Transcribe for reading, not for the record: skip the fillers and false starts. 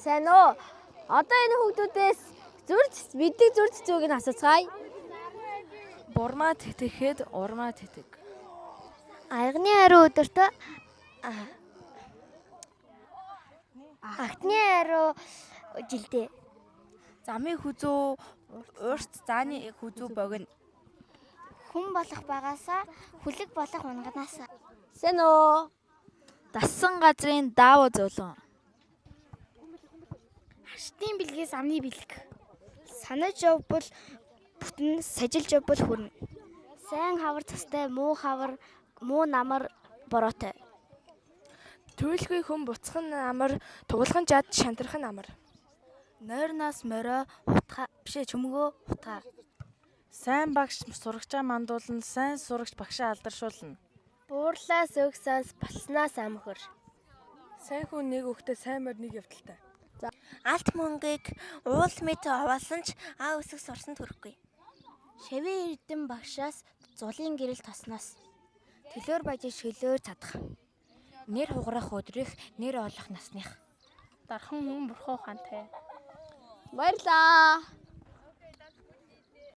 Сайн уу? Одоо энэ хүүхдүүдээс зүр мэддэг зүр цэцүүг нь асууцгаая. Бурмаа тэтгэхэд урмаа тэтэг. Аягны хариу өдөртөө агтны хариу жилдээ. Замын хүзүү урт зааны хүзүү богино. Хүн болох багасаа хүлэг болох унгanaасаа. Сайн уу? Дассан газрын даав зулан. Харшдын бэлгээс амны бэлэг. Санаж явбал бүтэн, сажилж явбал хүрнэ. Сайн хавар цастай, муу хавар, муу намар бороотой. Туйлгүй хүн буцах нь амар, туглах нь жад, шантрах нь амар. Нойрноос морио хутгаа бишээ чөмгөө хутгаа. Сайн багш сурагчаа мандуулна, сайн сурагч багшаа алдаршуулна. Буурлаас өг сонс, болсноос ам хөр. Сайн хүн нэг өгтөө, сайн морь нэг явдалтай. Алт мөнгийг уул мэт овоолсон ч а үсэг сурсан төрөхгүй. Шавийн эрдэм багшаас зулын гэрэл тосноос. Төлөөр баяж шөлөөр цадах. Нэр хугарах өдрөх, нэр олох насных. Дархан хүн бурхан ухаантай. Баярлаа.